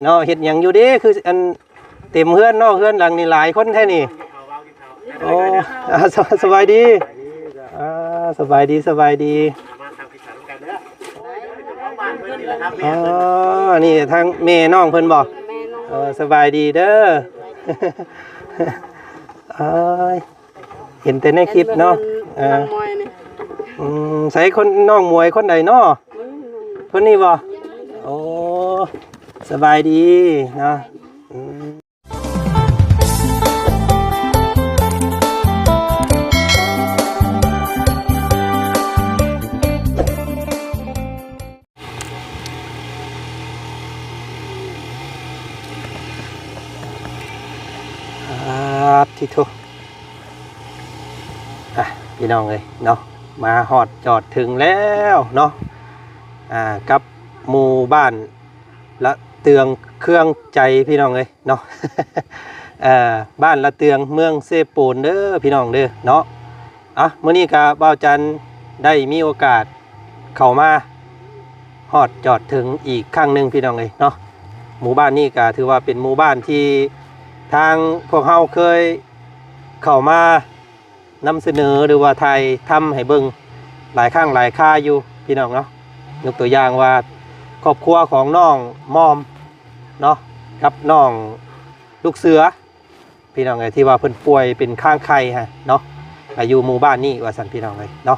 ເນາະ ເຮັດຫຍັງຢູ່ເດ້ ຄືອັນເຕັມເຮືອນເນາະ ເຮືອນຫຼັງນີ້ຫຼາຍຄົນແທ້ນີ້. ໂອ້ ອ່າ ສະ ສະບາຍດີ ອ່າ ສະບາຍດີ ສະບາຍດີ. ອໍ ນີ້ທາງແມ່ນ້ອງເພິ່ນບໍ? ແມ່ນ້ອງ ເອີ ສະບາຍດີເດີ. ເອີຍ ເຫັນແຕ່ໃນຄລິບເນາະ. ເອີ ນ້ອງມວຍນີ້ ອືມ ໃສຄົນ ນ້ອງມວຍຄົນໃດເນາະ? ອືມ ຄົນນີ້ບໍ? ໂອ້ ສະບາຍດີເນາະ. ອືມ ອາ ທິໂທ ອ່ະ ພີ່ນ້ອງເອີຍເນາະ ມາຮອດຈອດເຖິງແລ້ວເນາະ ອ່າ ກັບໝູ່ບ້ານລະເຕືອງເຄືອງໃຈ ພີ່ນ້ອງເອີຍເນາະ ເອີ ບ້ານລະເຕືອງ ເມືອງເຊໂປນເດີ ພີ່ນ້ອງເດີເນາະ. ອ່ະ ມື້ນີ້ກະບ່າວຈັນໄດ້ມີໂອກາດເຂົ້າມາຮອດຈອດເຖິງອີກຄັ້ງໜຶ່ງ ພີ່ນ້ອງເອີຍເນາະ. ໝູ່ບ້ານນີ້ກະຖືວ່າເປັນໝູ່ບ້ານທີ່ທາງພວກເຮົາເຄີຍເຂົ້າມານຳສະເໜີ ຫຼືວ່າຖ່າຍທຳໃຫ້ເບິ່ງຫຼາຍຄັ້ງຫຼາຍຄາຢູ່ ພີ່ນ້ອງເນາະ. ຍົກຕົວຢ່າງວ່າຄອບຄົວຂອງນ້ອງມອມເນາະ ກັບນ້ອງລູກເສືອ ພີ່ນ້ອງເອີຍ ທີ່ວ່າເພິ່ນປ່ວຍເປັນຄ້າງໄຂ່ຫັ້ນເນາະ ກະຢູ່ໝູ່ບ້ານນີ້ວ່າຊັ້ນ ພີ່ນ້ອງເອີຍເນາະ.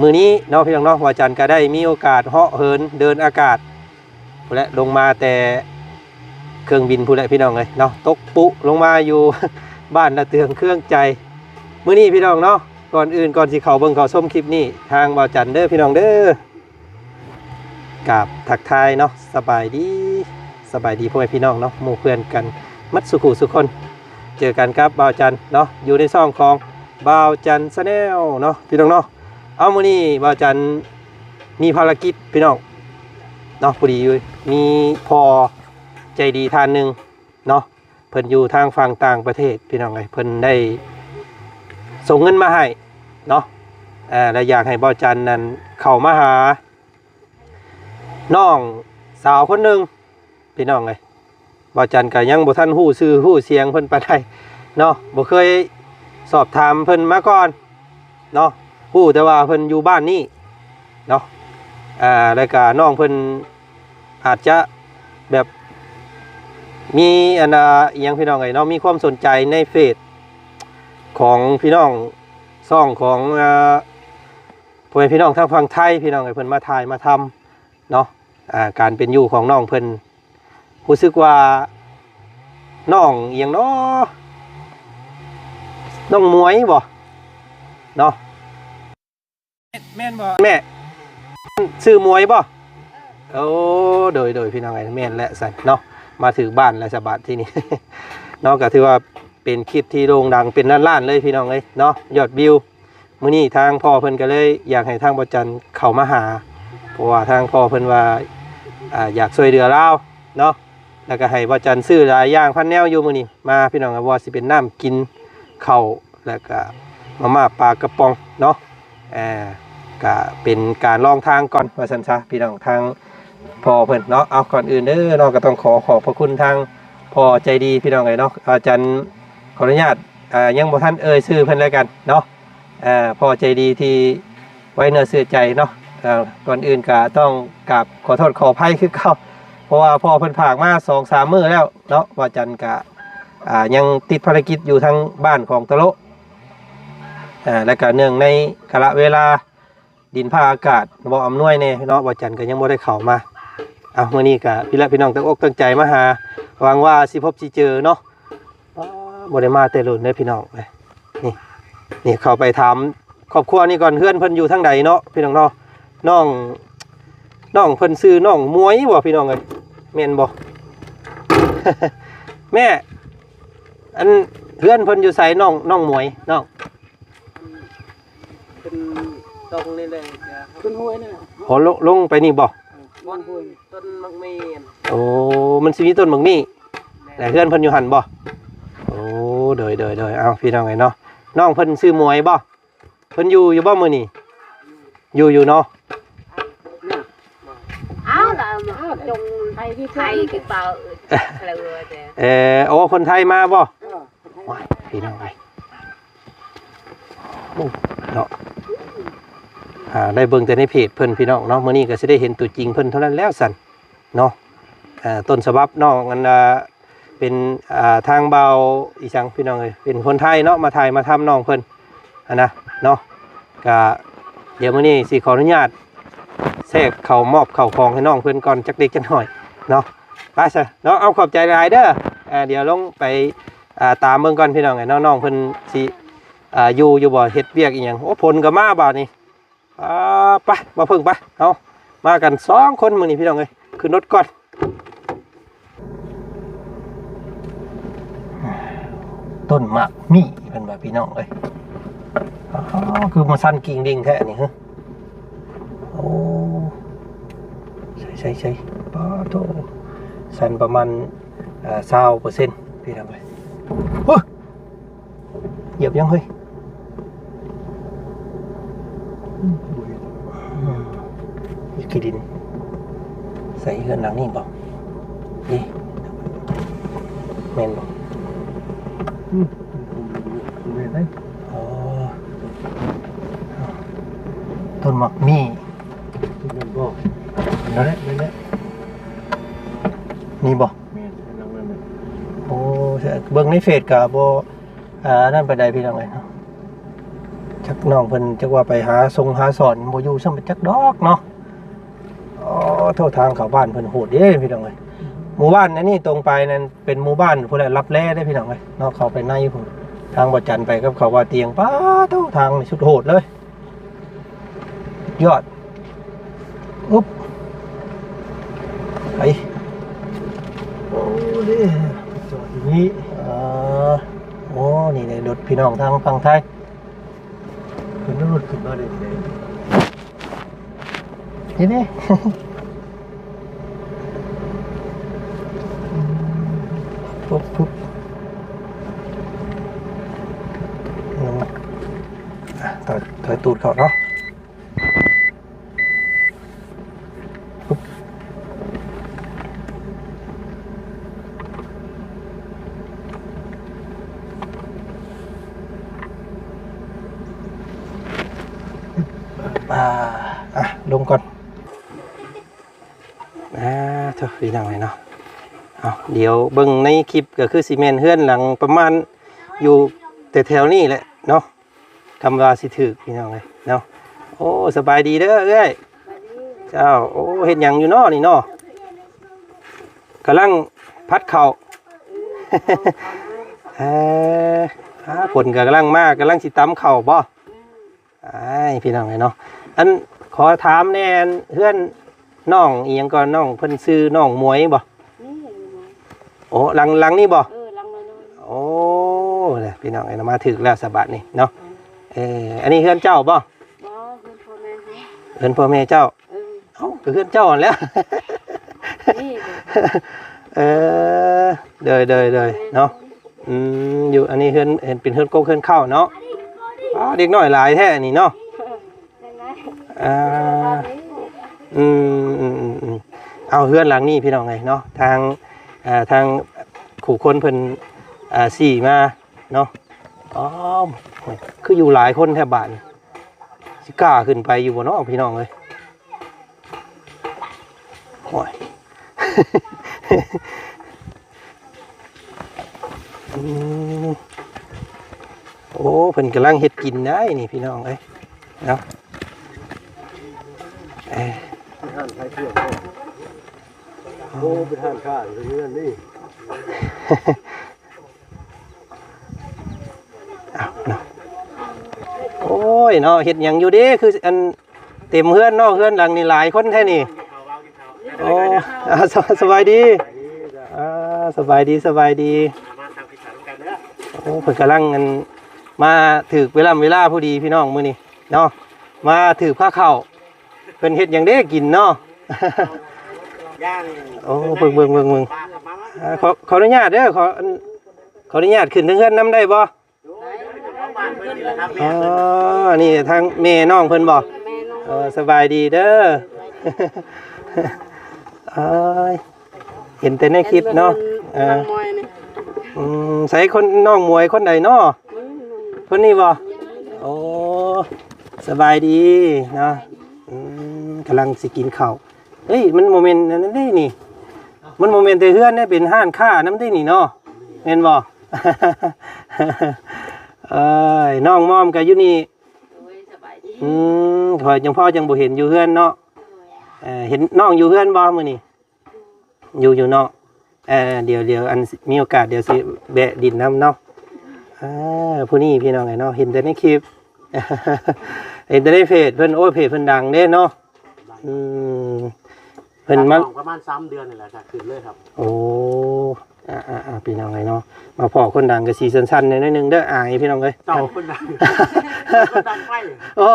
ມື້ນີ້ເນາະ ພີ່ນ້ອງເນາະ ບ່າວຈັນກະໄດ້ມີໂອກາດເຫາະເຫີນເດີນອາກາດພຸ້ນແຫຼະ ລົງມາແຕ່ເຄື່ອງບິນພຸ້ນແຫຼະ ພີ່ນ້ອງເອີຍເນາະ ຕົກປຸລົງມາຢູ່ບ້ານລະເຕືອງເຄືອງໃຈ ມື້ນີ້ ພີ່ນ້ອງເນາະ. ກ່ອນອື່ນ ກ່ອນຊິເຂົ້າເບິ່ງເຂົ້າຊົມຄລິບນີ້ ທາງບ່າວຈັນເດີ ພີ່ນ້ອງເດີ ກາບທັກທາຍເນາະ ສະບາຍດີ ສະບາຍດີພໍ່ແມ່ພີ່ນ້ອງເນາະ ໝູ່ເພື່ອນກັນໝົດສູ່ຄູ່ສູ່ຄົນ. ເຈີກັນກັບບ່າວຈັນເນາະ ຢູ່ໃນຊ່ອງຂອງບ່າວຈັນ Channel ເນາະ ພີ່ນ້ອງເນາະ. ເອົາ ມື້ນີ້ບ່າວຈັນມີພາລະກິດ ພີ່ນ້ອງເນາະ ພໍດີມີພໍ່ໃຈດີທ່ານໜຶ່ງເນາະ ເພິ່ນຢູ່ທາງຝັ່ງຕ່າງປະເທດ ພີ່ນ້ອງເອີຍ ເພິ່ນໄດ້ສົ່ງເງິນມາໃຫ້ເນາະ ເອີ ແລະ ຢາກໃຫ້ບ່າວຈັນນັ້ນເຂົ້າມາຫານ້ອງສາວຄົນໜຶ່ງ ພີ່ນ້ອງເອີຍ. ບ່າວຈັນກະຍັງບໍ່ທັນຮູ້ຊື່ຮູ້ສຽງເພິ່ນປານໃດເນາະ ບໍ່ເຄີຍສອບຖາມເພິ່ນມາກ່ອນເນາະ ຮູ້ແຕ່ວ່າເພິ່ນຢູ່ບ້ານນີ້ເນາະ ອ່າ ແລ້ວກະນ້ອງເພິ່ນ ອາດຈະແບບມີອັນ ອ່າ ອີ່ຫຍັງ ພີ່ນ້ອງເອີຍເນາະ ມີຄວາມສົນໃຈໃນເຟສຂອງພີ່ນ້ອງ ຊ່ອງຂອງ ອ່າ ພໍ່ແມ່ພີ່ນ້ອງທາງຝັ່ງໄທ ພີ່ນ້ອງເອີຍ ເພິ່ນມາຖ່າຍມາທຳເນາະ ອ່າ ການເປັນຢູ່ຂອງນ້ອງເພິ່ນ. ຮູ້ສຶກວ່ານ້ອງອີ່ຫຍັງເນາະ ນ້ອງໝວຍບໍເນາະ? ແມ່ນບໍ່ແມ່? ຊື່ໝວຍບໍ? ໂອ້ ໂດຍ ໂດຍ ພີ່ນ້ອງເອີຍ ແມ່ນແຫຼະຊັ້ນເນາະ ມາຖືກບ້ານແລ້ວສະບາດທີນີ້ເນາະ. ກະຖືວ່າເປັນຄລິບທີ່ໂດ່ງດັງເປັນລ້ານໆເລີຍ ພີ່ນ້ອງເອີຍເນາະ ຍອດວິວ. ມື້ນີ້ທາງພໍ່ເພິ່ນກະເລີຍຢາກໃຫ້ທາງບ່າວຈັນເຂົ້າມາຫາ ເພາະວ່າທາງພໍ່ເພິ່ນວ່າ ອ່າ ຢາກຊ່ວຍເຫຼືອລາວເນາະ ແລ້ວກະໃຫ້ບ່າວຈັນຊື້ຫຼາຍຢ່າງພັນແນວຢູ່ມື້ນີ້ມາ ພີ່ນ້ອງ ບໍ່ວ່າຊິເປັນນ້ຳກິນ ເຂົ້າ ແລ້ວກະມາມ່າປາກະປ໋ອງເນາະ ເອີ ກະເປັນການລອງທາງກ່ອນວ່າຊັ້ນຊະ ພີ່ນ້ອງ ທາງພໍ່ເພິ່ນເນາະ. ເອົາ ກ່ອນອື່ນເດີເນາະ ກະຕ້ອງຂໍຂອບພະຄຸນທາງພໍ່ໃຈດີ ພີ່ນ້ອງເອີຍເນາະ. ອາຈານຂໍອະນຸຍາດ ອ່າ ຍັງບໍ່ທັນເອີ່ຍຊື່ເພິ່ນແລ້ວກັນເນາະ ເອີ ພໍ່ໃຈດີທີ່ໄວ້ເນື້ອເຊື່ອໃຈເນາະ. ເອີ ກ່ອນອື່ນກະຕ້ອງກາບຂໍໂທດຂໍອະໄພຄືເກົ່າ ເພາະວ່າພໍ່ເພິ່ນຝາກມາສອງສາມມື້ແລ້ວເນາະ ບ່າວຈັນກະ ອ່າ ຍັງຕິດພາລະກິດຢູ່ທາງບ້ານຂອງຕະໂລະ ເອີ ແລ້ວກະເນື່ອງໃນກາລະເວລາ ດິນຟ້າອາກາດບໍ່ອຳນວຍແດ່ເນາະ ບ່າວຈັນກະຍັງບໍ່ໄດ້ເຂົ້າມາ. ເອົາ ມື້ນີ້ກະພີ່ລະພີ່ນ້ອງຕັ້ງອົກຕັ້ງໃຈມາຫາ ຫວັງວ່າຊິພົບຊິເຈີເນາະ. ບໍ່ໄດ້ມາແຕ່ດົນເດີພີ່ນ້ອງ. ນີ້ ນີ້ເຂົ້າໄປຖາມຄອບຄົວນີ້ກ່ອນ ເຮືອນເພິ່ນຢູ່ທາງໃດເນາະ ພີ່ນ້ອງເນາະ. ນ້ອງ ນ້ອງເພິ່ນຊື່ນ້ອງໝວຍບໍ່ ພີ່ນ້ອງເອີຍ ແມ່ນບໍ່? ແມ່ ອັນ ເຮືອນເພິ່ນຢູ່ໃສ ນ້ອງ ນ້ອງໝວຍ ນ້ອງ? ຂຶ້ນຕົງນີ້ແຫຼະ ຂຶ້ນຫ້ວຍນີ້ແຫຼະ. ໂອ້ ລົງ ລົງໄປນີ້ບໍ່? ບ່ອນຕົ້ນໝາກມີ້. ໂອ້ ມັນຊິມີຕົ້ນໝາກມີ້ ແມ່ນ ແລະເຮືອນເພິ່ນຢູ່ຫັ້ນບໍ່? ໂອ້ ໂດຍ ໂດຍ ໂດຍ. ເອົາ ພີ່ນ້ອງເອີຍເນາະ ນ້ອງເພິ່ນຊື່ໝວຍບໍ່? ເພິ່ນຢູ່ ຢູ່ບໍ່ມື້ນີ້? ຢູ່ ຢູ່ເນາະ. ເອົາລະ ເອົາ ຈົ່ງໄປ ໄທຄືເປົ່າ ເອີ ເອີ ໂອ້ ຄົນໄທມາບໍ່? ວ້າຍ ພີ່ນ້ອງເອີຍ ໂອ້ ເນາະ ອ່າ ໄດ້ເບິ່ງແຕ່ໃນເພຈເພິ່ນ ພີ່ນ້ອງເນາະ ມື້ນີ້ກໍຊິໄດ້ເຫັນຕົວຈິງເພິ່ນເທົ່ານັ້ນແລ້ວຊັ້ນເນາະ. ເອີ ຕົ້ນສະບັບນ້ອງ ອັນ ອ່າ ເປັນ ອ່າ ທາງບ່າວອີຫຍັງ ພີ່ນ້ອງເອີຍ ເປັນຄົນໄທເນາະ ມາຖ່າຍມາທຳນ້ອງເພິ່ນຫັ້ນນະເນາະ. ກະດຽວມື້ນີ້ຊິຂໍອະນຸຍາດແຊກເຂົ້າ ມອບເຂົ້າຂອງໃຫ້ນ້ອງເພິ່ນກ່ອນ ຈັກເລັກຈັກນ້ອຍເນາະ. ໄປຊະເນາະ ເອົາ ຂອບໃຈຫຼາຍເດີ. ອ່າ ດຽວລົງໄປ ອ່າ ຕາມເບິ່ງກ່ອນ ພີ່ນ້ອງເອີຍເນາະ ນ້ອງເພິ່ນຊິ ອ່າ ຢູ່ຢູ່ບໍ່ ເຮັດວຽກອີຫຍັງ. ໂອ້ ຝົນກໍມາບາດນີ້. ອ່າ ໄປ ບໍ່ເພິ່ງ ໄປ ເຮົາມາກັນສອງຄົນມື້ນີ້ ພີ່ນ້ອງເອີຍ ຂຶ້ນລົດກ່ອນ. ຕົ້ນໝາກມີ້ເພິ່ນວ່າ ພີ່ນ້ອງເອີຍ. ອ້າວ ຄືມາຊັນກິ່ງດິ່ງແທ້ນີ້ ຮະ. ໂອ້ ໃສ່ໆໆ ປາໂທ ຊັນປະມານ ເອີ ຊາວເປີເຊັນ ພີ່ນ້ອງເອີຍ. ໂອ້ ຢຽບຫຍັງເຮີ້ຍ? ອືມ ຂີ້ດິນ. ໃສ່ເຮືອນຫຼັງນີ້ບໍ່? ນີ້ ແມ່ນບໍ່? ອືມ ແມ່ນເດ້. ອໍ ຕົ້ນໝາກມີ້ ແມ່ນບໍ່? ນັ້ນແຫຼະ ນັ້ນແຫຼະ. ນີ້ບໍ່? ແມ່ນ ຫຼັງນັ້ນແຫຼະ. ໂອ້ ເບິ່ງໃນເຟສກະບໍ່ ອ່າ ນັ້ນປານໃດ ພີ່ນ້ອງເອີຍເນາະ. ຈັກນ້ອງເພິ່ນຈັກວ່າໄປຫາຊົງຫາສອນ ບໍ່ຢູ່ຊ້ຳຈັກດອກເນາະ. ອໍ ໂທ ທາງເຂົ້າບ້ານເພິ່ນໂຫດເດ້ ພີ່ນ້ອງເອີຍ. ໝູ່ບ້ານອັນນີ້ຕົງໄປນັ້ນເປັນໝູ່ບ້ານພຸ້ນແຫຼະ ລັບແລເດ້ ພີ່ນ້ອງເອີຍເນາະ. ເຂົ້າໄປໃນພຸ້ນ ທາງບໍ່ຈັນໄປກັບເຂົາວ່າຕຽງ ປາໂທ ທາງນີ້ສຸດໂຫດເລີຍ. ຍອດ ອຸບ ໄປ ໂອ້ ເດ້ ຈອດຢູ່ນີ້. ເອີ ໂອ້ ນີ້ເດ້ລົດ ພີ່ນ້ອງທາງຝັ່ງໄທ ຂຶ້ນລົດຂຶ້ນມາເດ້ ນີ້ເດ້ ປຸບ ປຸບ ອືມ ອ່ະ ຖອຍ ຖອຍຕູດເຂົ້າເນາະ. ອ່າ ອ່ະ ລົງກ່ອນ. ອ່າ ໂທ້ ພີ່ນ້ອງເອີຍເນາະ. ເອົາ ດຽວເບິ່ງໃນຄລິບກໍຄືຊິແມ່ນເຮືອນຫຼັງປະມານຢູ່ແຖວໆນີ້ແຫຼະເນາະ. ຄຳວ່າຊິຖືກ ພີ່ນ້ອງເອີຍເນາະ. ໂອ້ ສະບາຍດີເດີເອື້ອຍ. ເຈົ້າ ໂອ້ ເຮັດຫຍັງຢູ່ເນາະນີ້ເນາະ? ກຳລັງຜັດເຂົ້າ. ເອີ ອ່າ ຝົນກໍກຳລັງມາ ກຳລັງຊິຕຳເຂົ້າບໍ່? ອ້າຍ ພີ່ນ້ອງເອີຍເນາະ ອັນ ຂໍຖາມແດ່ ອັນ ເຮືອນນ້ອງອີ່ຫຍັງກໍ ນ້ອງເພິ່ນຊື່ນ້ອງໝວຍບໍ່? ນີ້ ໂອ້ ຫຼັງ ຫຼັງນີ້ບໍ່? ເອີ ຫຼັງນ້ອຍໆ. ໂອ້ ພີ່ນ້ອງເອີຍເນາະ ມາຖືກແລ້ວສະບາດນີ້ເນາະ. ເອີ ອັນນີ້ເຮືອນເຈົ້າບໍ່? ບໍ່ ເຮືອນພໍ່ແມ່ເຮົາ. ເຮືອນພໍ່ແມ່ເຈົ້າ? ເອີ ເອົ້າ ກໍເຮືອນເຈົ້າຫັ້ນແຫຼະ. ນີ້ ເອີ ໂດຍໆໆ ເນາະ. ອືມ ຢູ່ອັນນີ້ເຮືອນ ເຫັນເປັນເຮືອນກົກເຮືອນເຄົ້າເນາະ. ອ້າ ເດັກນ້ອຍຫຼາຍແທ້ນີ້ເນາະ. ອ່າ ອືມ ເອົາ ເຮືອນຫຼັງນີ້ ພີ່ນ້ອງເອີຍເນາະ ທາງ ເອີ ທາງຄູ່ຄົນເພິ່ນ ອ່າ ຊີ້ມາເນາະ. ອໍ ຄືຢູ່ຫຼາຍຄົນແທ້ບາດນີ້ ຊິກ້າຂຶ້ນໄປຢູ່ບໍ່ເນາະ ພີ່ນ້ອງເອີຍ? ໂອ້ຍ ອືມ ໂອ້ ເພິ່ນກຳລັງເຮັດກິນໄດ໋ນີ້ ພີ່ນ້ອງເອີຍເນາະ. ເອີ ເປັນຮ້ານຂາຍເຄື່ອງ ໂອ້ ເປັນຮ້ານຄ້າຢູ່ເຮືອນນີ້. ອ້າວ ເນາະ ໂອ້ຍ ເນາະ ເຮັດຫຍັງຢູ່ເດ ຄື ອັນ ເຕັມເຮືອນເນາະ ເຮືອນຫຼັງນີ້ຫຼາຍຄົນແທ້ນີ້. ໂອ້ ອ່າ ສະ ສະບາຍດີ ອ່າ ສະບາຍດີ ສະບາຍດີ. ໂອ້ ເພິ່ນກຳລັງ ອັນ ມາຖືກເວລາ ເວລາພໍດີ ພີ່ນ້ອງ ມື້ນີ້ເນາະ ມາຖືກພາເຂົ້າ. ເພິ່ນເຮັດຫຍັງເດກິນເນາະ? ໂອ້ ເບິ່ງ ເບິ່ງ ເບິ່ງ ເບິ່ງ ອ່າ ຂໍ ຂໍອະນຸຍາດເດີ ຂໍ ອັນ ຂໍອະນຸຍາດຂຶ້ນເທິງເຮືອນນຳໄດ້ບໍ່? ອໍ ອັນນີ້ທາງແມ່ນ້ອງເພິ່ນບໍ່? ແມ່ນ້ອງ. ເອີ ສະບາຍດີເດີ. ເອີຍ ເຫັນແຕ່ໃນຄລິບເນາະ. ເອີ ອືມ ໃສຄົນ ນ້ອງໝວຍຄົນໃດເນາະ? ຄົນນີ້ບໍ່? ໂອ້ ສະບາຍດີເນາະ. ອືມ ກຳລັງຊິກິນເຂົ້າ. ເອີຍ ມັນບໍ່ແມ່ນອັນນັ້ນເດ້ນີ້ ມັນບໍ່ແມ່ນແຕ່ເຮືອນເດ້ ເປັນຮ້ານຄ້ານຳເດ້ນີ້ເນາະ ແມ່ນບໍ່? ເອີຍ ນ້ອງມອມກໍຢູ່ນີ້. ໂດຍ ສະບາຍດີ. ອືມ ຂ້ອຍຈັ່ງພໍຈັ່ງບໍ່ເຫັນຢູ່ເຮືອນເນາະ. ເອີ ເຫັນນ້ອງຢູ່ເຮືອນບໍ່ມື້ນີ້? ຢູ່ ຢູ່ເນາະ. ເອີ ດຽວ ດຽວ ອັນ ມີໂອກາດດຽວຊິແວະຫຼິ້ນນຳເນາະ. ເອີ ຜູ້ນີ້ພີ່ນ້ອງເອີຍເນາະ ເຫັນແຕ່ໃນຄລິບ ເຫັນແຕ່ໃນເຟສເພິ່ນ. ໂອ້ຍ ເພຈເພິ່ນດັງເດ້ເນາະ. ອືມ ເພິ່ນມາ ປະມານສາມເດືອນນີ້ແຫຼະ ກໍຂຶ້ນເລີຍຄັບ. ໂອ້ ອ່າໆໆ ພີ່ນ້ອງເອີຍເນາະ ມາພໍ້ຄົນດັງກໍຊິສັ່ນໆແດ່ໜ້ອຍໜຶ່ງເດີ ອາຍພີ່ນ້ອງເອີຍ. ເຈົ້າຄົນດັງ ຄົນດັງໄຟ. ໂອ້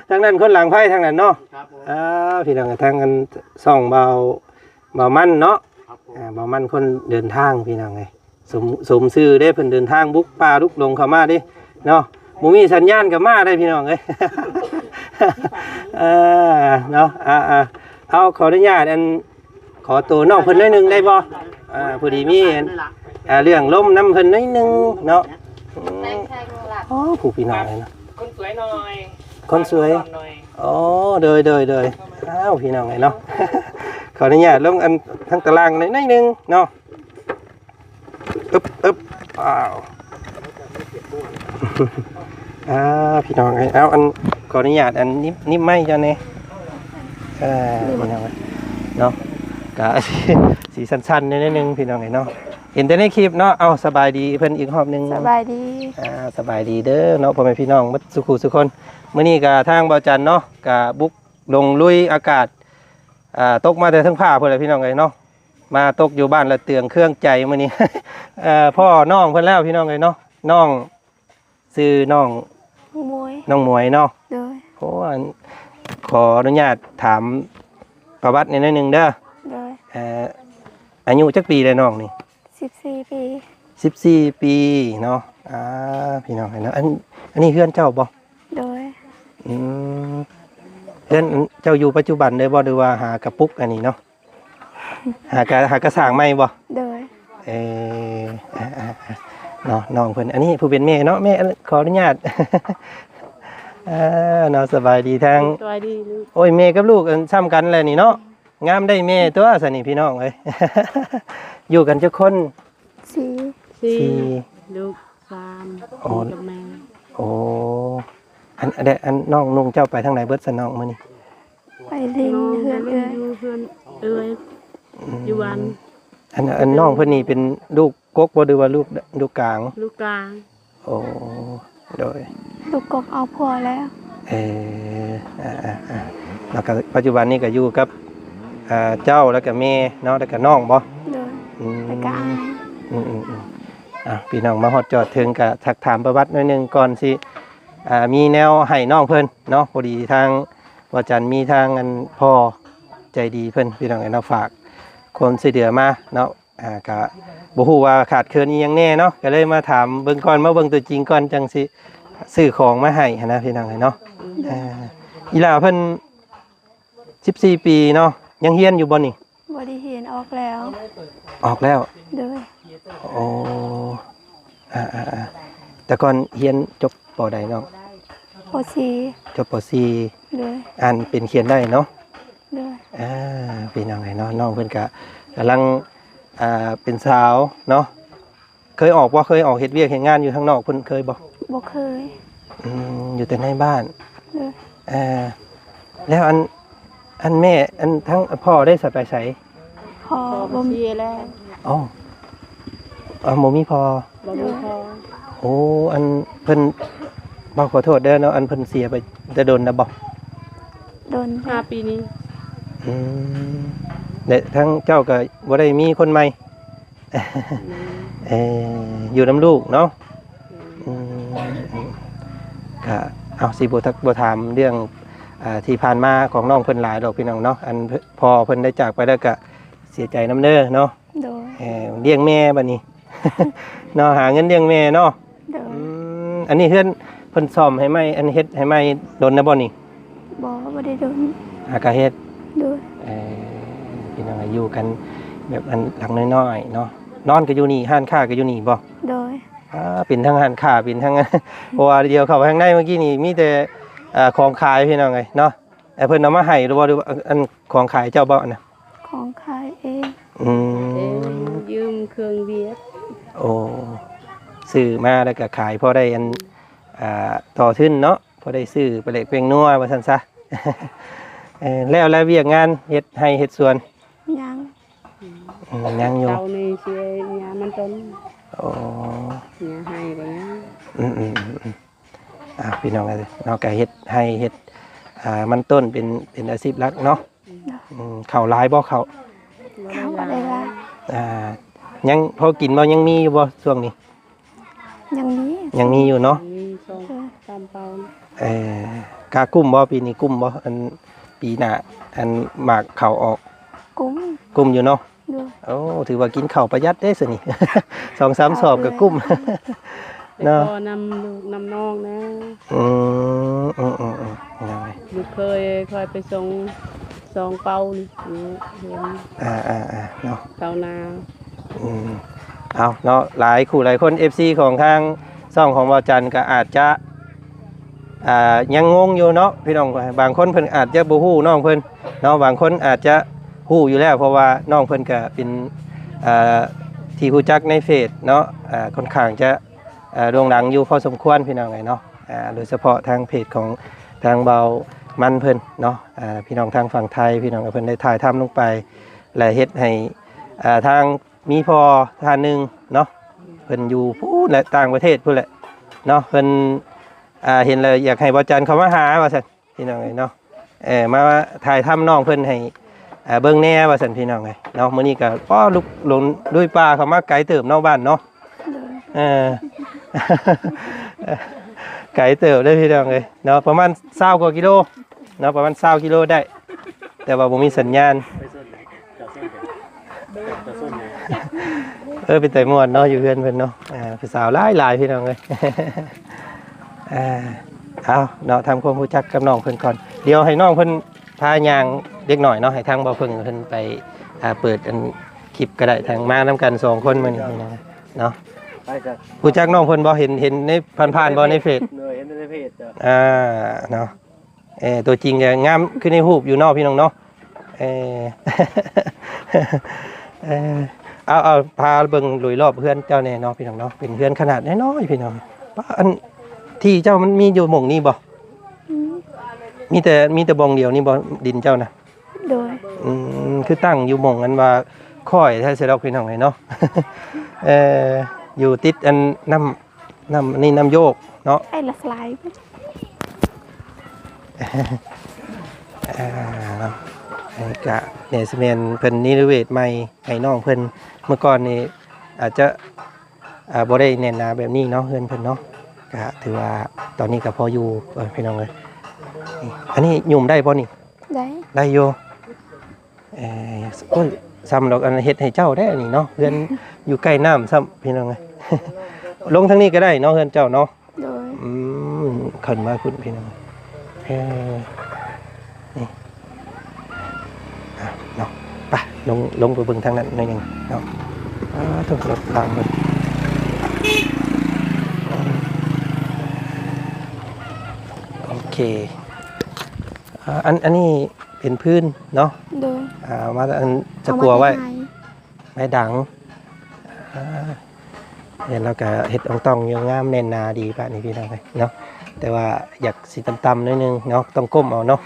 ທາງນັ້ນຄົນຫຼັງໄຟທາງນັ້ນເນາະ. ຄັບ ອ່າ ພີ່ນ້ອງ ທາງອັນຊ່ອງເບົາ ເບົາມັນເນາະ. ຄັບ ອ່າ ເບົາມັນຄົນເດີນທາງພີ່ນ້ອງເອີຍ. ສົມ ສົມຊື່ເດ້ ເພິ່ນເດີນທາງບຸກປ່າລຸກດົງເຂົ້າມາເດ້ເນາະ. ບໍ່ມີສັນຍານກໍມາໄດ້ພີ່ນ້ອງເອີຍ. ເອີ ເນາະ ອ່າໆ ເອົາ ຂໍອະນຸຍາດ ອັນ ຂໍໂຕນ້ອງເພິ່ນໜ້ອຍໜຶ່ງໄດ້ບໍ່? ອ່າ ພໍດີມີ ອ່າ ເລື່ອງລົມນຳເພິ່ນໜ້ອຍໜຶ່ງເນາະ. ອືມ ໂອ້ ຜູ້ພີ່ນ້ອງເອີຍເນາະ ຄົນສວຍໜ້ອຍ ຄົນສວຍ ໂອ້ ໂດຍໆໆ. ອ້າວ ພີ່ນ້ອງເອີຍເນາະ ຂໍອະນຸຍາດລົງອັນທາງຕາລ່າງໜ້ອຍໜຶ່ງເນາະ. ອຶບ ອຶບ ອ້າວ ອ່າ ພີ່ນ້ອງເອີຍ ເອົາ ອັນ ຂໍອະນຸຍາດ ອັນ ໜິບ ໜິບໄມເຈົ້າແດ່. ເອີ ພີ່ນ້ອງເອີຍເນາະ ກະ ຊິສັ່ນໆແດ່ໜ້ອຍໜຶ່ງ ພີ່ນ້ອງເອີຍເນາະ. ເຫັນແຕ່ໃນຄລິບເນາະ. ເອົາ ສະບາຍດີເພິ່ນອີກຮອບໜຶ່ງ. ສະບາຍດີ ອ່າ ສະບາຍດີເດີເນາະ ພໍ່ແມ່ພີ່ນ້ອງໝົດສູ່ຄູ່ສູ່ຄົນ. ມື້ນີ້ກະທາງເບົາຈັນເນາະ ກະບຸກລົງລຸຍອາກາດ ອ່າ ຕົກມາແຕ່ເທິງຟ້າພຸ້ນແຫຼະ ພີ່ນ້ອງເອີຍເນາະ. ມາຕົກຢູ່ບ້ານລະເຕືອງເຄືອງໃຈມື້ນີ້. ເອີ ພໍ້ນ້ອງເພິ່ນແລ້ວພີ່ນ້ອງເອີຍເນາະ. ນ້ອງຊື່ນ້ອງ ນ້ອງໝວຍ ນ້ອງໝວຍເນາະ. ໂດຍ ໂອ້ ອັນ ຂໍອະນຸຍາດຖາມປະຫວັດໜ້ອຍໜຶ່ງເດີ. ໂດຍ ເອີ ອາຍຸຈັກປີແລ້ວນ້ອງນີ້? ສິບສີ່ປີ. ສິບສີ່ປີເນາະ. ອ່າ ພີ່ນ້ອງເນາະ ອັນ ອັນນີ້ເຮືອນເຈົ້າບໍ່? ໂດຍ ອືມ ເຮືອນເຈົ້າຢູ່ປັດຈຸບັນເລີຍບໍ່ ຫຼືວ່າຫາກະປຸກອັນນີ້ເນາະ? ຫາກະ ຫາກະສ້າງໃໝ່ບໍ່? ໂດຍ ເອີ ອ່າໆໆ ເນາະ ນ້ອງເພິ່ນ ອັນນີ້ຜູ້ເປັນແມ່ເນາະ. ແມ່ ຂໍອະນຸຍາດ ເອີ ເນາະ ສະບາຍດີທາງ ສະບາຍດີລູກ. ໂອ້ຍ ແມ່ກັບລູກ ອັນ ສ່ຳກັນແຫຼະນີ້ເນາະ. ງາມໄດ້ແມ່ຕົວຊັ້ນນີ້ ພີ່ນ້ອງເອີຍ. ຢູ່ກັນຈັກຄົນ? ສີ່ ສີ່ ສີ່ ລູກສາມ ໂອ້ ພີ່ກັບແມ່. ໂອ້ ອັນ ອັນ ອັນນ້ອງນຸ່ງເຈົ້າໄປທາງໃດເບິດຊັ້ນນ້ອງມື້ນີ້? ໄປຫຼິ້ນເຮືອນເອື້ອຍ ຢູ່ເຮືອນເອື້ອຍ ອືມ ຢູ່ບ້ານ. ອັນ ອັນນ້ອງເພິ່ນນີ້ເປັນລູກກົກບໍ່ ຫຼືວ່າລູກ ລູກກາງ? ລູກກາງ. ໂອ້ ໂດຍ ລູກກົກເອົາຜົວແລ້ວ. ເອີ ອ່າໆໆ ແລ້ວກໍປັດຈຸບັນນີ້ກໍຢູ່ກັບ ອ່າ ເຈົ້າ ແລ້ວກໍແມ່ເນາະ ແລ້ວກໍນ້ອງບໍ່? ໂດຍ ອືມ ແລ້ວກໍອ້າຍ. ອືມໆໆ ອ່ະ ພີ່ນ້ອງມາຮອດຈອດເຖິງ ກໍທັກຖາມປະຫວັດໜ້ອຍໜຶ່ງກ່ອນຊິ ອ່າ ມີແນວໃຫ້ນ້ອງເພິ່ນເນາະ. ພໍດີທາງ ວ່າຈັນມີທາງອັນພໍ່ໃຈດີເພິ່ນ ພີ່ນ້ອງເອີຍເນາະ ຝາກຄວາມຊ່ວຍເຫຼືອມາເນາະ. ອ່າ ກະບໍ່ຮູ້ວ່າຂາດເຂີນອີ່ຫຍັງແດ່ເນາະ ກະເລີຍມາຖາມເບິ່ງກ່ອນ ມາເບິ່ງຕົວຈິງກ່ອນ ຈັ່ງຊິຊື້ຂອງມາໃຫ້ຫັ້ນນະ ພີ່ນ້ອງເອີຍເນາະ. ອ່າ ອີ່ຫຼ້າເພິ່ນສິບສີ່ປີເນາະ ຍັງຮຽນຢູ່ບໍ່ນີ້? ບໍ່ໄດ້ຮຽນ ອອກແລ້ວ. ອອກແລ້ວ? ໂດຍ. ໂອ້ ອ່າໆໆ ແຕ່ກ່ອນຮຽນຈົບ ປໍໃດນ້ອງ? ປໍສີ່. ຈົບປໍສີ່. ໂດຍ. ອ່ານເປັນຂຽນໄດ້ເນາະ? ໂດຍ. ອ່າ ພີ່ນ້ອງເອີຍເນາະ ນ້ອງເພິ່ນກະກຳລັງ ອ່າ ເປັນສາວເນາະ. ເຄີຍອອກບໍ່? ເຄີຍອອກເຮັດວຽກເຮັດງານຢູ່ທາງນອກເພິ່ນເຄີຍບໍ່? ບໍ່ເຄີຍ. ອືມ ຢູ່ແຕ່ໃນບ້ານ. ໂດຍ. ເອີ ແລ້ວອັນ ອັນແມ່ ອັນທາງພໍ່ໄດ້ສະໄປໃສ? ພໍ່ບໍ່ມີແລ້ວ. ອໍ ອໍ ບໍ່ມີພໍ່. ບໍ່ມີພໍ່. ໂອ້ ອັນເພິ່ນ ເວົ້າຂໍໂທດເດີເນາະ ອັນເພິ່ນເສຍໄປແຕ່ດົນແລ້ວບໍ່? ດົນ. ຫ້າປີນີ້. ອືມ ແລະທາງເຈົ້າກໍບໍ່ໄດ້ມີຄົນໃໝ່? ແມ່ນ. ເອີ ຢູ່ນຳລູກເນາະ. ແມ່ນ. ອືມ ອືມ ກະ ເອົາ ຊິບໍ່ທັກ ບໍ່ຖາມເລື່ອງ ອ່າ ທີ່ຜ່ານມາຂອງນ້ອງເພິ່ນຫຼາຍດອກ ພີ່ນ້ອງເນາະ. ອັນ ພໍ່ເພິ່ນໄດ້ຈາກໄປແລ້ວກະເສຍໃຈນຳເດີເນາະ. ໂດຍ. ເອີ ລ້ຽງແມ່ບັດນີ້ເນາະ ຫາເງິນລ້ຽງແມ່ເນາະ. ໂດຍ. ອືມ ອັນນີ້ເຮືອນເພິ່ນສ້ອມໃຫ້ໃໝ່ ອັນເຮັດໃຫ້ໃໝ່ດົນແລ້ວບໍ່ນີ້? ບໍ່ ບໍ່ໄດ້ດົນ. ຫາກະເຮັດ. ໂດຍ. ເອີ ພີ່ນ້ອງ ຢູ່ກັນ ແບບອັນຫຼັງນ້ອຍໆເນາະ. ນອນກໍຢູ່ນີ້ ຮ້ານຄ້າກໍຢູ່ນີ້ບໍ່? ໂດຍ. ອ່າ ເປັນທັງຮ້ານຄ້າ ເປັນທັງ ເພາະວ່າດຽວເຂົ້າໄປທາງໃນເມື່ອກີ້ນີ້ມີແຕ່ ເອີ ຂອງຂາຍພີ່ນ້ອງເອີຍເນາະ. ເອີ ເພິ່ນເອົາມາໃຫ້ຫຼືບໍ່ ຫຼືວ່າອັນຂອງຂາຍເຈົ້າບໍ່ອັນນະ? ຂອງຂາຍເອງ. ອືມ ເອີ ຢືມເຄື່ອງວຽກ. ໂອ້ ຊື້ມາແລ້ວກໍຂາຍພໍໄດ້ອັນ ອ່າ ຕໍ່ທຶນເນາະ ພໍໄດ້ຊື້ປາແດກແປ້ງນົວວ່າຊັ້ນຊະ. ເອີ ແລ້ວ ແລ້ວວຽກງານເຮັດໄຮ່ເຮັດສວນ? ຍັງ. ອືມ ຍັງຢູ່. ເຊົານີ້ຊິຫຍ້າມັນຕົ້ນ. ໂອ້ ຫຍ້າໄຮ່ກໍຍັງ. ອືມໆໆໆ ອ່າ ພີ່ນ້ອງເອີຍເນາະ ກໍເຮັດໄຮ່ເຮັດ ອ່າ ມັນຕົ້ນເປັນ ເປັນອາຊີບຫຼັກເນາະ. ອືມ ເຂົ້າຫຼາຍບໍ່ເຂົ້າ? ເຂົ້າບໍ່ໄດ້ຫຼາຍ. ອ່າ ຍັງພໍກິນບໍ່? ຍັງມີຢູ່ບໍ່ຊ່ວງນີ້? ຍັງມີ. ຍັງມີຢູ່ເນາະ. ມີສອງສາມເປົາ. ເອີ ກະກຸ້ມບໍ່? ປີນີ້ກຸ້ມບໍ່? ອັນ ປີໜ້າ ອັນໝາກເຂົ້າອອກ. ກຸ້ມ. ກຸ້ມຢູ່ເນາະ. ໂດຍ. ໂອ້ ຖືວ່າກິນເຂົ້າປະຢັດເດ້ຊະນີ້ ສອງສາມສອບກໍກຸ້ມເນາະ. ໄປຂໍນຳລູກນຳນ້ອງແດ່. ອືມ ອືມໆໆ ໂດຍ. ລູກເຂີຍຂ້ອຍໄປສົ່ງສອງເປົານີ້ ຢູ່ເຮືອນ. ອ່າໆໆ ເນາະ ເຊົານາ. ອືມ ເອົາເນາະ ຫຼາຍຄູ່ຫຼາຍຄົນ ເອັຟຊີ ຂອງທາງຊ່ອງຂອງບ່າວຈັນກໍອາດຈະ ອ່າ ຍັງງົງຢູ່ເນາະພີ່ນ້ອງ. ບາງຄົນເພິ່ນອາດຈະບໍ່ຮູ້ນ້ອງເພິ່ນເນາະ ບາງຄົນອາດຈະຮູ້ຢູ່ແລ້ວ ເພາະວ່ານ້ອງເພິ່ນກໍເປັນ ເອີ ທີ່ຮູ້ຈັກໃນເຟສເນາະ ເອີ ຄ່ອນຂ້າງຈະ ເອີ ໂດ່ງດັງຢູ່ພໍສົມຄວນພີ່ນ້ອງເອີຍເນາະ. ອ່າ ໂດຍສະເພາະທາງເພຈຂອງທາງບ່າວມັນເພິ່ນເນາະ ອ່າ ພີ່ນ້ອງທາງຝັ່ງໄທ ພີ່ນ້ອງເພິ່ນໄດ້ຖ່າຍທຳລົງໄປ ແລະ ເຮັດໃຫ້ ອ່າ ທາງ ມີພໍ່ທ່ານໜຶ່ງເນາະ ເພິ່ນຢູ່ພຸ້ນແຫຼະ ຕ່າງປະເທດພຸ້ນແຫຼະເນາະ ເພິ່ນ ອ່າ ເຫັນແລ້ວຢາກໃຫ້ບ່າວຈັນເຂົ້າມາຫາວ່າຊັ້ນ ພີ່ນ້ອງເອີຍເນາະ. ເອີ ມາຖ່າຍທຳນ້ອງເພິ່ນໃຫ້ ອ່າ ເບິ່ງແດ່ວ່າຊັ້ນ ພີ່ນ້ອງເອີຍເນາະ. ມື້ນີ້ກໍ ປ້ອ ລຸກລົງລຸຍປ່າເຂົ້າມາໄກເຕີບເນາະ ບ້ານເນາະ. ໂດຍ. ເອີ ໄກເຕີບເດ້ພີ່ນ້ອງເອີຍເນາະ ປະມານຊາວກວ່າກິໂລເນາະ ປະມານຊາວກິໂລໄດ້ ແຕ່ວ່າບໍ່ມີສັນຍານ. ເອີ ເປັນຕາມ່ວນເນາະ ຢູ່ເຮືອນເພິ່ນເນາະ. ອ່າ ຜູ້ສາວຫຼາຍໆ ພີ່ນ້ອງເອີຍ. ອ່າ ເອົາເນາະ ທຳຄວາມຮູ້ຈັກກັບນ້ອງເພິ່ນກ່ອນ ດຽວໃຫ້ນ້ອງເພິ່ນພາຍ່າງເດັກນ້ອຍເນາະ ໃຫ້ທາງບ່າວເພິ່ນເພິ່ນໄປ ອ່າ ເປີດອັນຄລິບກໍໄດ້ ທາງມານຳກັນສອງຄົນມື້ນີ້ເນາະ. ໄປ ຮູ້ຈັກນ້ອງເພິ່ນບໍ່? ເຫັນ ເຫັນໃນ ຜ່ານໆບໍ່ໃນເຟສ? ໂດຍ ເຫັນໃນເຟສ. ອ່າ ເນາະ. ເອີ ຕົວຈິງແລ້ວງາມຄືໃນຮູບຢູ່ເນາະ ພີ່ນ້ອງເນາະ. ເອີ ເອີ ເອົາ ເອົາ ພາເບິ່ງໂດຍລອບເຮືອນເຈົ້າແດ່ເນາະ ພີ່ນ້ອງເນາະ. ເປັນເຮືອນຂະໜາດນ້ອຍໆ ພີ່ນ້ອງ. ປະ ອັນ ທີ່ເຈົ້າມັນມີຢູ່ໝ່ອງນີ້ບໍ່? ອືມ ມີແຕ່ ມີແຕ່ບ່ອນດຽວນີ້ບໍ່ ດິນເຈົ້ານະ? ໂດຍ. ອືມ ຄືຕັ້ງຢູ່ໝ່ອງອັນວ່າຄ້ອຍແທ້ຊິດອກ ພີ່ນ້ອງເອີຍເນາະ. ເອີ ຢູ່ຕິດອັນນ້ຳ ນ້ຳ ນີ້ນ້ຳໂຍກເນາະ ໄອ້ລະສະຫຼາຍ. ອ່າ ເນາະ ອັນນີ້ກະແມ່ນຊິແມ່ນເພິ່ນນີເວດໃໝ່ໃຫ້ນ້ອງເພິ່ນ. ເມື່ອກ່ອນນີ້ອາດຈະ ອ່າ ບໍ່ໄດ້ແໜ້ນໜາແບບນີ້ເນາະ ເຮືອນເພິ່ນເນາະ. ກະຖືວ່າຕອນນີ້ກະພໍຢູ່ ເອີ ພີ່ນ້ອງເອີຍ. ນີ້ ອັນນີ້ຫຍຸ່ມໄດ້ບໍ່ນີ້? ໄດ້ ໄດ້ຢູ່. ເອີ ໂອ້ຍ ຊ້ຳດອກ ອັນເຮັດໃຫ້ເຈົ້າແດ່ນີ້ເນາະ ເຮືອນຢູ່ໃກ້ນ້ຳຊ້ຳ ພີ່ນ້ອງເອີຍ. ລົງທາງນີ້ກໍໄດ້ເນາະ ເຮືອນເຈົ້າເນາະ. ໂດຍ. ອືມ ຂຶ້ນມາພຸ້ນ ພີ່ນ້ອງ. ເອີ ນີ້ ອ່ະ ເນາະ ໄປ ລົງ ລົງໄປເບິ່ງທາງນັ້ນໜ້ອຍໜຶ່ງເນາະ. ອ່າ ໂທ້ ລົດລາງເພິ່ນ. ໂອເຄ ອ່າ ອັນ ອັນນີ້ ເປັນພື້ນເນາະ. ໂດຍ. ອ່າ ມາອັນຈະກົວໄວ້ ໄມ້ດັງ. ອ່າ ເຫັນແລ້ວກະເຮັດອອງຕອງຢູ່ ງາມແໜ້ນໜາດີບາດນີ້ ພີ່ນ້ອງເອີຍເນາະ. ແຕ່ວ່າຢາກຊິຕ່ຳໆໜ້ອຍໜຶ່ງເນາະ ຕ້ອງກົ້ມເອົາເນາະ.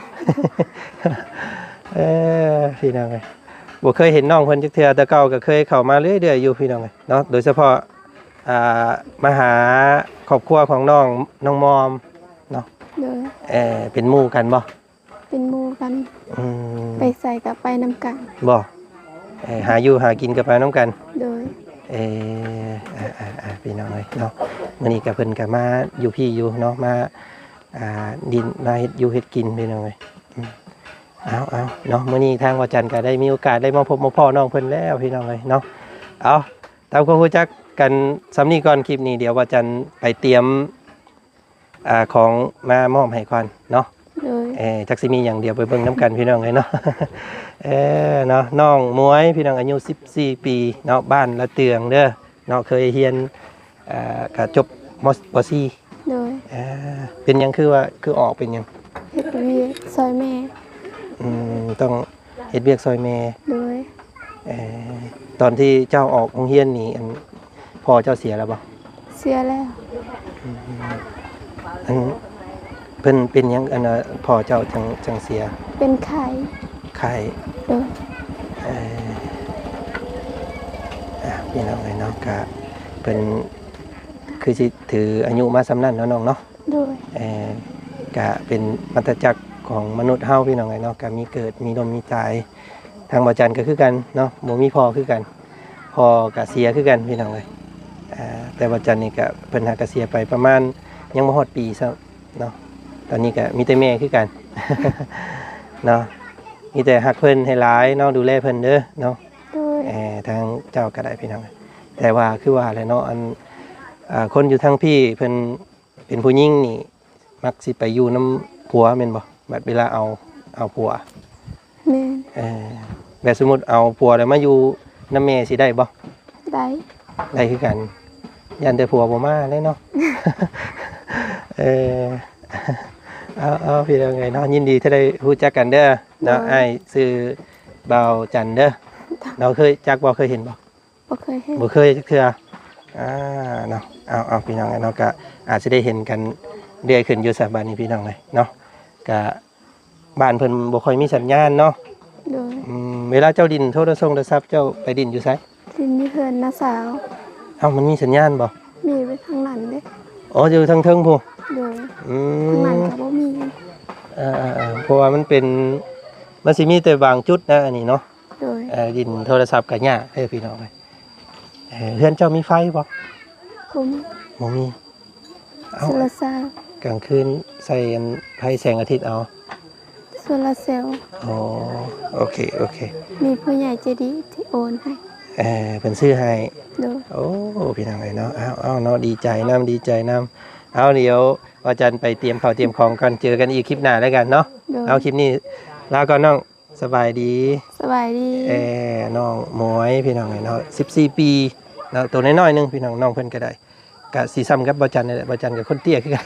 ເອີ ພີ່ນ້ອງເອີຍ ບໍ່ເຄີຍເຫັນນ້ອງເພິ່ນຈັກເທື່ອ ແຕ່ເກົ່າກໍເຄີຍເຂົ້າມາເລື້ອຍໆຢູ່ ພີ່ນ້ອງເອີຍເນາະ. ໂດຍສະເພາະ ອ່າ ມາຫາຄອບຄົວຂອງນ້ອງ ນ້ອງມອມເນາະ. ໂດຍ. ເອີ ເປັນໝູ່ກັນບໍ່? ເປັນໝູ່ກັນ. ອືມ ໄປໃສກໍໄປນຳກັນ. ບໍ່? ເອີ ຫາຢູ່ຫາກິນກໍໄປນຳກັນ. ໂດຍ. ເອີ ອ່າໆໆ ພີ່ນ້ອງເອີຍເນາະ ມື້ນີ້ກໍເພິ່ນກໍມາຢູ່ພີ້ຢູ່ເນາະ ມາ ອ່າ ດິນ ມາເຮັດຢູ່ເຮັດກິນ ພີ່ນ້ອງເອີຍ. ອືມ ເອົາໆ ເນາະ ມື້ນີ້ທາງບ່າວຈັນກໍໄດ້ມີໂອກາດໄດ້ມາພົບມາພໍ້ນ້ອງເພິ່ນແລ້ວ ພີ່ນ້ອງເອີຍເນາະ. ເອົາ ຕາມຄວາມຮູ້ຈັກກັນສ່ຳນີ້ກ່ອນ ຄລິບນີ້ ດຽວບ່າວຈັນໄປຕຽມ ອ່າ ຂອງມາມອບໃຫ້ກ່ອນເນາະ. ໂດຍ. ເອີ ຈັກຊິມີຫຍັງ ດຽວໄປເບິ່ງນຳກັນພີ່ນ້ອງເອີຍເນາະ. ເອີ ເນາະ ນ້ອງໝວຍ ພີ່ນ້ອງ ອາຍຸສິບສີ່ປີເນາະ ບ້ານລະເຕືອງເດີເນາະ ເຄີຍຮຽນ ເອີ ກະຈົບ ມ ປໍສີ່. ໂດຍ. ເອີ ເປັນຫຍັງຄືວ່າ ຄືອອກ ເປັນຫຍັງ? ເຮັດວຽກຊ່ອຍແມ່. ອືມ ຕ້ອງເຮັດວຽກຊ່ອຍແມ່. ໂດຍ. ເອີ ຕອນທີ່ເຈົ້າອອກໂຮງຮຽນນີ້ ອັນ ພໍ່ເຈົ້າເສຍແລ້ວບໍ່? ເສຍແລ້ວ. ອືມ ອັນ ເພິ່ນເປັນຫຍັງ ອັນ ພໍ່ເຈົ້າຈັ່ງ ຈັ່ງເສຍ? ເປັນໄຂ້. ໄຂ້. ໂດຍ. ເອີ ອ່າ ພີ່ນ້ອງເອີຍເນາະ ກະເພິ່ນຄືຊິຖືອາຍຸມາສ່ຳນັ້ນເນາະນ້ອງເນາະ. ໂດຍ. ເອີ ກະເປັນວັດຕະຈັກຂອງມະນຸດເຮົາ ພີ່ນ້ອງເອີຍເນາະ ກະມີເກີດ ມີລົ້ມ ມີຕາຍ. ທາງບ່າວຈັນກໍຄືກັນເນາະ ບໍ່ມີພໍ່ຄືກັນ ພໍ່ກໍເສຍຄືກັນພີ່ນ້ອງເອີຍ. ອ່າ ແຕ່ບ່າວຈັນນີ້ກໍ ເພິ່ນຫາກໍເສຍໄປປະມານ ຍັງບໍ່ຮອດປີຊ້ຳເນາະ. ຕອນນີ້ກໍມີແຕ່ແມ່ຄືກັນເນາະ ມີແຕ່ຮັກເພິ່ນໃຫ້ຫຼາຍເນາະ ດູແລເພິ່ນເດີເນາະ. ໂດຍ. ເອີ ທາງເຈົ້າກໍໄດ້ພີ່ນ້ອງ ແຕ່ວ່າຄືວ່າແຫຼະເນາະ ອັນ ອ່າ ຄົນຢູ່ທາງພີ້ເພິ່ນ ເປັນຜູ້ຍິງນີ້ມັກຊິໄປຢູ່ນຳຜົວແມ່ນບໍ່? ບັດເວລາເອົາ ເອົາຜົວ. ແມ່ນ. ເອີ ແບບສົມມຸດເອົາຜົວແລ້ວມາຢູ່ນຳແມ່ຊິໄດ້ບໍ່? ໄດ້. ໄດ້ຄືກັນ ຢ້ານແຕ່ຜົວບໍ່ມາແຫຼະເນາະ. ເອີ ເອົາ ເອົາ ພີ່ນ້ອງເອີຍເນາະ ຍິນດີທີ່ໄດ້ຮູ້ຈັກກັນເດີເນາະ. ໂດຍ. ອ້າຍຊື່ບ່າວຈັນເດີເນາະ. ເຄີຍຈັກບໍ່? ເຄີຍເຫັນບໍ່? ບໍ່ເຄີຍເຫັນ. ບໍ່ເຄີຍຈັກເທື່ອ. ອ່າ ເນາະ ເອົາ ເອົາ ພີ່ນ້ອງເອີຍເນາະ ກະອາດຊິໄດ້ເຫັນກັນເລື້ອຍຂຶ້ນຢູ່ຊະ ບາດນີ້ພີ່ນ້ອງເອີຍເນາະ. ກະບ້ານເພິ່ນບໍ່ຄ່ອຍມີສັນຍານເນາະ. ໂດຍ. ອືມ ເວລາເຈົ້າຫຼິ້ນໂທລະຊົງໂທລະສັບ ເຈົ້າໄປຫຼິ້ນຢູ່ໃສ? ຫຼິ້ນຢູ່ເຮືອນນ້າສາວ. ເອົ້າ ມັນມີສັນຍານບໍ່? ມີໄປທາງນັ້ນເດ້. ອໍ ຢູ່ທາງເທິງພຸ້ນ. ໂດຍ. ອືມ ທາງນັ້ນກໍບໍ່ມີ. ເອີໆໆ ເພາະວ່າມັນເປັນ ມັນຊິມີແຕ່ບາງຈຸດນະ ອັນນີ້ເນາະ. ໂດຍ. ເອີ ຫຼິ້ນໂທລະສັບກໍຍາກເດີພີ່ນ້ອງເອີຍ. ເອີ ເຮືອນເຈົ້າມີໄຟບໍ່? ບໍ່ມີ. ບໍ່ມີ. ເອົ້າ ໂຊລາເຊວ. ກາງຄືນໃສ່ອັນໄຟແສງອາທິດເອົາ. ໂຊລາເຊວ. ອໍ ໂອເຄ ໂອເຄ. ມີຜູ້ໃຫຍ່ໃຈດີທີ່ໂອນໃຫ້. ເອີ ເພິ່ນຊື້ໃຫ້. ໂດຍ. ໂອ້ ພີ່ນ້ອງເອີຍເນາະ ເອົາໆ ເນາະ ດີໃຈນຳ ດີໃຈນຳ. ເອົາ ດຽວວ່າຈັນໄປຕຽມເຂົ້າຕຽມຂອງກ່ອນ ເຈີກັນອີກຄລິບໜ້າແລ້ວກັນເນາະ. ໂດຍ. ເອົາ ຄລິບນີ້ລາກ່ອນນ້ອງ. ສະບາຍດີ. ສະບາຍດີ. ເອີ ນ້ອງໝວຍ ພີ່ນ້ອງເອີຍເນາະ ສິບສີ່ປີເນາະ ໂຕນ້ອຍໆໜຶ່ງພີ່ນ້ອງ ນ້ອງເພິ່ນກໍໄດ້ ກະຊິສ່ຳກັບບ່າວຈັນນີ້ແຫຼະ ບ່າວຈັນກໍຄົນເຕ້ຍຄືກັນ.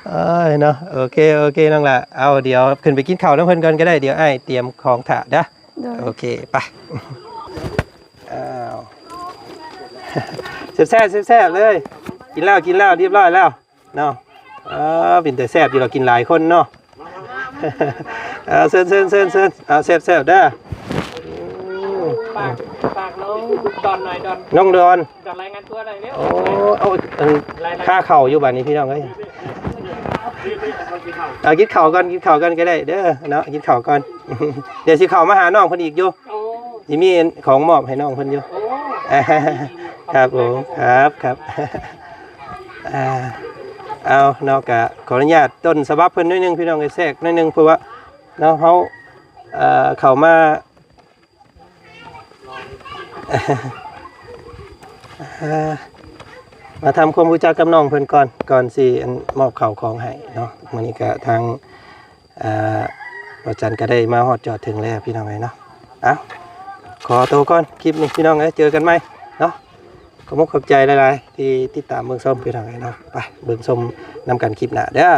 ເອີຍເນາະ ໂອເຄ ໂອເຄ ນ້ອງຫຼ້າ ເອົາ ດຽວຂຶ້ນໄປກິນເຂົ້ານຳເພິ່ນກ່ອນກໍໄດ້ ດຽວອ້າຍຕຽມຂອງຖ້າເດີ. ໂດຍ. ໂອເຄ ໄປ. ອ້າວ ແຊບໆ ແຊບໆເລີຍ ກິນແລ້ວ ກິນແລ້ວ ຮຽບຮ້ອຍແລ້ວ. ເນາະ ເອີ ເປັນຕາແຊບຢູ່ດອກ ກິນຫຼາຍຄົນເນາະ. ເອີ ເຊີນ ເຊີນ ເຊີນ ເຊີນ ເອົາ ແຊບໆເດີ. ອືມ ຝາກ ຝາກນ້ອງດອນໜ່ອຍ ດອນ ນ້ອງດອນ ດອນລາຍງານຕົວໜ່ອຍເດີ. ໂອ້ ເອົາ ລາຍງານ ຄ່າເຂົ້າຢູ່ບາດນີ້ພີ່ນ້ອງເອີຍ. ເອົາ ກິນເຂົ້າກ່ອນ ກິນເຂົ້າກ່ອນກໍໄດ້ເດີເນາະ ກິນເຂົ້າກ່ອນ ດຽວຊິເຂົ້າມາຫານ້ອງເພິ່ນອີກຢູ່. ໂອ້ ຊິມີຂອງມອບໃຫ້ນ້ອງເພິ່ນຢູ່. ໂອ້ ຄັບຜົມ ຄັບ ຄັບ. ອ່າ ເອົາເນາະ ກະຂໍອະນຸຍາດຕົ້ນສະບັບເພິ່ນໜ້ອຍໜຶ່ງ ພີ່ນ້ອງເອີຍ ແຊກໜ້ອຍໜຶ່ງ ເພາະວ່າເນາະ ເຮົາ ເອີ ເຂົ້າມາ ເອີ ມາທຳຄວາມຮູ້ຈັກກັບນ້ອງເພິ່ນກ່ອນ ກ່ອນຊິ ອັນ ມອບເຂົ້າຂອງໃຫ້ເນາະ. ມື້ນີ້ກະທາງ ອ່າ ບ່າວຈັນກໍໄດ້ມາຮອດຈອດເຖິງແລ້ວ ພີ່ນ້ອງເອີຍເນາະ. ເອົ້າ ຂໍໂຕກ່ອນ ຄລິບນີ້ ພີ່ນ້ອງເອີຍ ເຈີກັນໃໝ່ເນາະ. ຂອບອົກຂອບໃຈຫຼາຍໆ ທີ່ຕິດຕາມເບິ່ງຊົມ ພີ່ນ້ອງເອີຍເນາະ. ໄປເບິ່ງຊົມນຳກັນຄລິບໜ້າເດີ.